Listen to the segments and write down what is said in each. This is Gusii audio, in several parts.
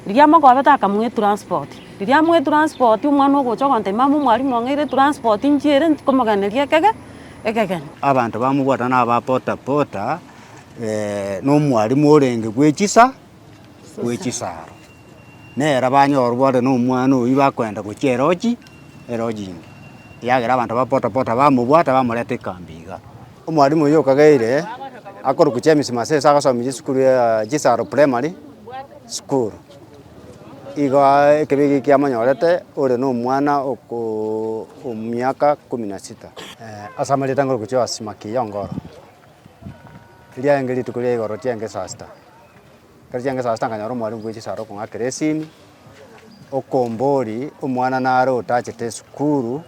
Riria amokobete akamoa etransport, riria amoa etransport omwana ogocha ogontebia mama omwalimu ong'eire etransport nchiere nkomogeneria ekege ekegeni. Abanto bamobwata na aba boda boda, na omwalimu orenge bwe chisa bwe chisaro. Nere banyorwa bare na omwana oywo bakoenda gochia eroji elodging, ekiagera abanto ba boda boda bamobwata bamoreta ekambi iga. Omwalimu oyio okageire akorokwa James Masese agosomia chisukuru ya Chisaro Primary School. Igo ekebe eke kiamonyorete ore na omwana okoo omiaka kumi na sita. Ase amarieta nkorokwa Joash Makiya Ongoro, riarenge rituko ria igoro chiaenge saa sita. Ekero chiaenge saa sita nkanyora omwalimu bwe chisaro okong'akera esimi, okombori omwana nare otachete esukuru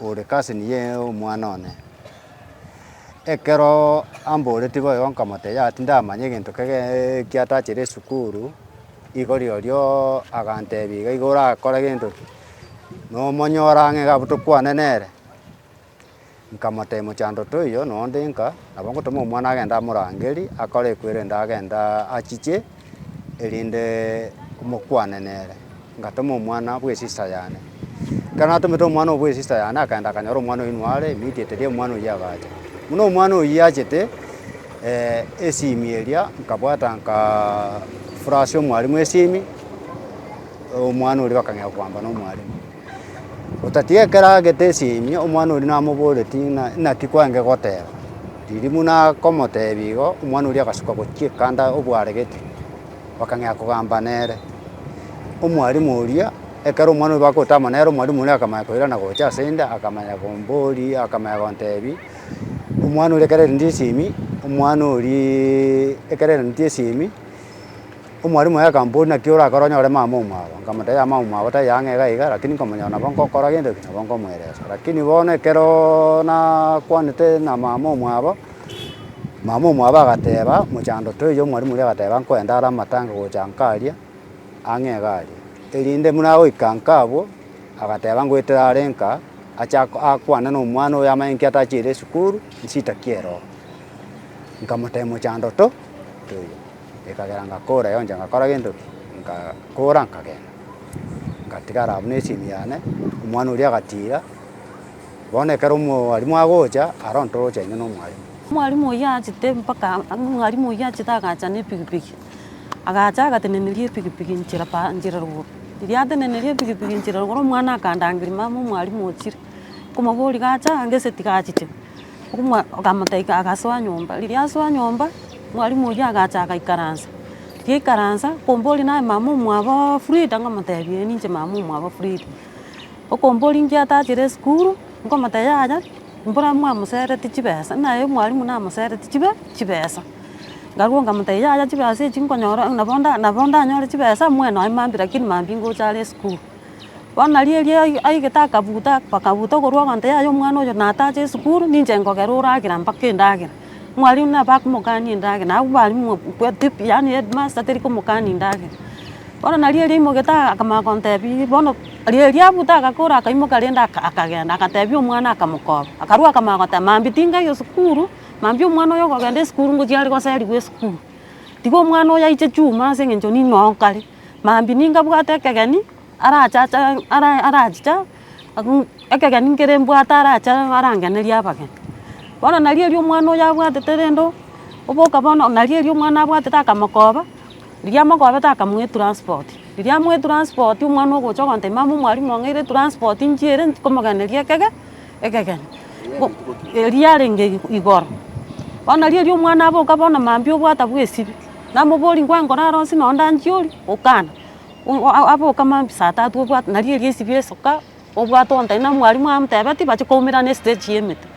ore cousin ye omwana one. Ekerooo amboretie boigo nkamotebia yaya tindamanya egento kegee kiatachere esukuru, igo rirorio agantebia iga igo orakore gento ki, nomonyore ang'e iga abwo tokwane nere. Nkamotebia mochando toiyo nonde nka, nabo ngotoma omwana agende amorangerie, akore ekwerende agende achiche, erinde mokwane nere. Ngatoma omwana bwa esista yane. Ekero natomete omwana oyo bwa esista yane, akaenda akanyora omwana oyio nware immediately omwana oyio agacha. Buna omwana oyio achete, esimi eria, nkabwata nkaa flash omwalimu esimi, omwana oria bakang'ea kogamba na omwalimu. Otatiga ekero aagete esimi, omwana oria namoboretie ng'a naki kwange goteba, riria buna akomotebia igo, omwana oria agasuka gochia ekanda obwaregete, bakang'ea kogamba nere. Omwalimu oria, ekero omwana oria bagotama amo nere, omwalimu oria akamanya koirana gocha ase inde, akamanya komboria, akamanya gontebia, omwana oria ekero airanirie esimi, omwana oriaaa ekero airanetie esimi. Omwalimu oye akamboria naki orakore onyore mama omwabo, nkamotebia yaya mama omwabo taiyo ang'e iga iga lakini nkomonyora nabo ngokora gento ki? Nabo nkomoeresa. Lakini bono ekerooo nakwanete na mama omwabo, mama omwabo agateba mochando toiyo omwalimu oria agateba nkoenda are amatanga gocha nka aria, ang'e iga aria. Erinde buna agoika nka abwo, agateba ngoetera are nka, ache ako akwane na omwana oyo amanye nki atachiire esukuru, nchita ki ere oo. Nkamotebia mochando to toiyo. Ekagera ngakora yoncha ngakora gento ki? Ngakora nkagenda. Ngatigara abwo na esimi yane, omwana oria agatira, bono ekero omwalimu agocha, aro ntoroche inwe na omwalimu. Omwalimu oyio achete mpaka omwalimu oyio achete agacha na epikipiki, agacha agateneneria epikipiki nchera pa nchera rogoro. Riria ateneneria epikipiki nchera rogoro omwana akandangeria mama omwalimu ochire, nkomoboria gacha ange ase tigachiche. Omwa akamotebia agasoa nyomba, riria asoa nyomba, mwalimu oyio agacha agaikaransa, riria aikaransa, okomboria naye mama omwabo Frida nkomotebia ee ninche mama omwabo Frida. Okomboria nki atachire esukuru, nkomotebia yaya, mbora mwamosereti chibesa, naye omwalimu namosereti chibe chibesa. Nkarwa nkamotebia yaya chibesa echi nkonyora nabo nda nabo ndanyore chibesa moe nonye mambia lakini mambia ngocha are esukuru. Bono nario erio aigete akabuta bakabuta okorwa ogonto yaya omwana oyo natache esukuru ninche nkogera oragera mpaka endagera. Mwalimu nabo akomokania endagera na abwo barimu yaani headmaster teri komokania endagera. Bono nario erio aimogete akamanya kontebia bono riria abuta agakora akaimoka rende aka akagenda agatebia omwana akamokoba. Akarwa akamanya goteba mambia tingaiyo sukuru, mambia omwana oyo okogenda esukuru ngochia are goseriwa esukuru. Tiga omwana oyo aiche chuma ase eng'encho ning'o okare. Mambia ningabwate ekegeni, arachacha ara arachicha ekegeni nkere mbwate arache arangenerie abageni. Bono nario erio omwana oyo abwatete rende oboka bono nario erio omwana abwatete akamokoba, riria amokobete akamoa etransport, riria amoa etransport omwana ogocha ogontebia mama omwalimu ong'eire etransport nchiere nkomogeneria ekege ekegeni. Erio yarenge igoro, bono nario erio omwana aboka bono mambia obwata bwesibia. Namoboria nkwankora aro onsi nonye ndanchioria, okana. Aboka mambia saa tatu obwate nario erio esibia esoka, obwate ontebia na mwalimu amotebetie bache koumerana estage ya emete.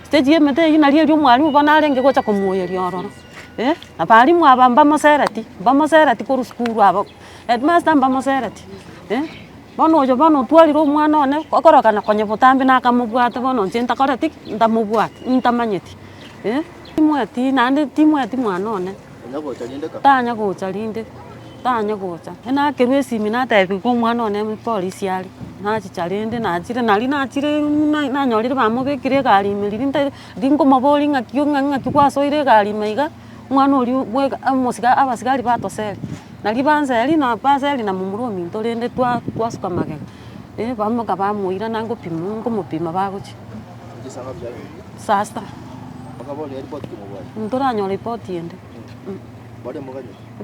Stage ya emete eywo nario erio omwalimu bono arenge gocha komoyeria ororo, eh, abalimu aba mbamosereti, mbamosereti korwa sukuru aba, headmaster mbamosereti, eh. Bono oyo bono otwarire omwana one, okorokana konya botambe nakamobwate bono inche ntakoreti ki? Ntamobwati, ntamanyeti, eh. Timweti naende timweti mwana one. Tanya gocha rinde, tanya gocha. Nakerwa esimi natebiwa omwana one polisi are, nachicha rende nachire nari nachire na nanyorire bamobekire egari ime riria ntaete rinkomoboria ng'aki ng'a ng'aki gwasoire egari ime iga, omwana oria bweka omosika abasigari batoseria. Nari banseri na banseri na momura ominto rende twa twasuka magega, eh bamoka bamoira nangopima nkomopima bagochia. Saa sita. Ntoranyora ripoti ende,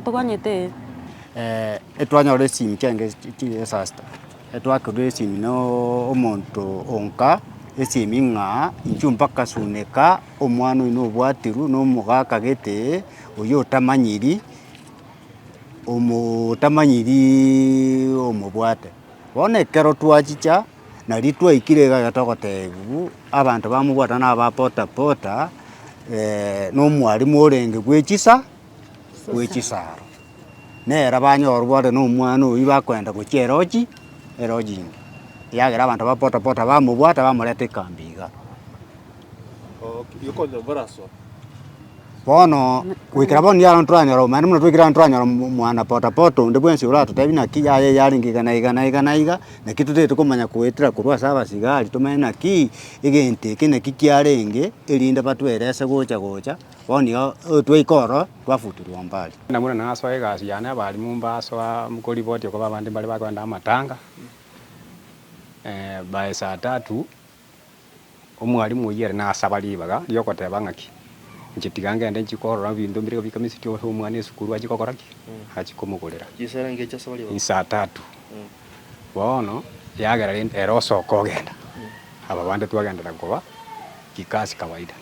ntoganyete eh. Etwanyora esimi chiaenge chiria saa sita, etwakerwa esimi na omonto onka, esimi ng'a inchuo mpaka suneka, omwana oyio nobwatirwe na omogaka gete, oyio otamanyiri, omotamanyiriiii omobwate. Bono ekero twachicha, nari twaikire iga iga togotebiwu, abanto bamobwata na aba bodaboda, na omwalimu orenge bwa echisa bwa echisaro. Nere banyorwa bare na omwana oyio bakoenda gochia eroji, erojingi, ekiagera abanto ba bodaboda bamobwata bamoreta ekambi iga. Bono goikera bono nigo ntoranyora omanyete buna twaikire aa ntoranyora mwana bodaboda onde bwensi oratotebie naki yaya yarenge iga na iga na iga na iga, naki totagete komanya goetera korwa ase abasigari tomanye naki, egento eke naki kiarenge, erinde batwerese gocha gocha, bono igo twaika ororo twafutirwa mbari. Buna buna nasoa egasi yane abalimu mbasoa koripoti okoba abande mbare bakoenda amatanga, by saa tatu. Omwalimu oyio ere nasaba ribaga riogoteba ng'aki, inche tiga ngende nchie korora ebinto mbire bika misiti ase omwana esukuru achie gokora ki? Achie komogorera. Chinsa engiya chiasaba ribaga. Insaa tatu. Bono, yagera rende ere osoka ogenda, aba bande twagenderera koba kikasi kawaida.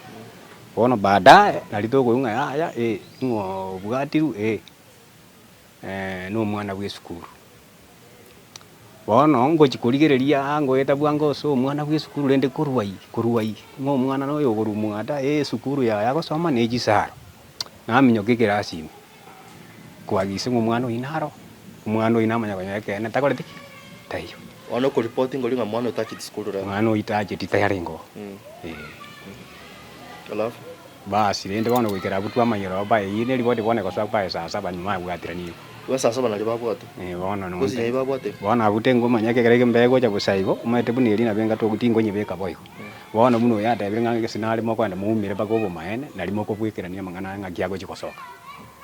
Bono baadaye, nari tokoigwa ng'a yaya eh, ng'o obwatirwe eh, na omwana bwa esukuru. Bono ngochia korigereria aa ngoeta bwango ase omwana bwa esukuru rende korwa ii korwa ii, ng'a omwana noyo okorwa mwata esukuru yaye agosoma na echisaro, naminyoka ekerasi ime, koagisa ng'a omwana oyio naro, omwana oyio namanya konyora ekeene takoreti ki? Taiyo. Bono okoripoti ngori ng'a mwana oyo tacheti sukuru rero. Mwana oyio tacheti tayarenge oo, eh. Alafu? Baasi, rende bono goikera abwo twamanyire oo baye eyio neripoti bono egosoa baye saa saba nyuma abwatiraniwe. Igo saa saba nario babwate? Eh, bono Gose nonte. nyai babwate? Bono abwo tingomanya ekegera eke mbe gocha bosa igo, omanyete buna erio nabo enga togo tingonyebeka boigo. Bono buna oyo atebire ng'a gese nare mokoenda moumire mpaka obomaene, nario mokobwekerania amang'ana aya ng'aki agochia gosoka.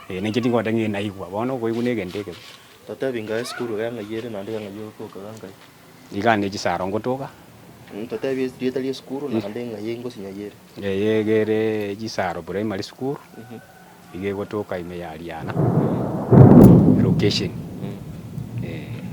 Eh, ninche tingogotebia ng'a naigwa, bono okoigwa na egento ekebe. Totebi ng'a esukuru iga ng'ai ere naende iga ng'ai ogotoka iga ngai. Iga ne chisaro ngotoka. Totebi erieta ria esukuru naende ng'ai gose ng'ai ere. Eye iga ere chisaro primary school, iga egotoka ime ya Riana location.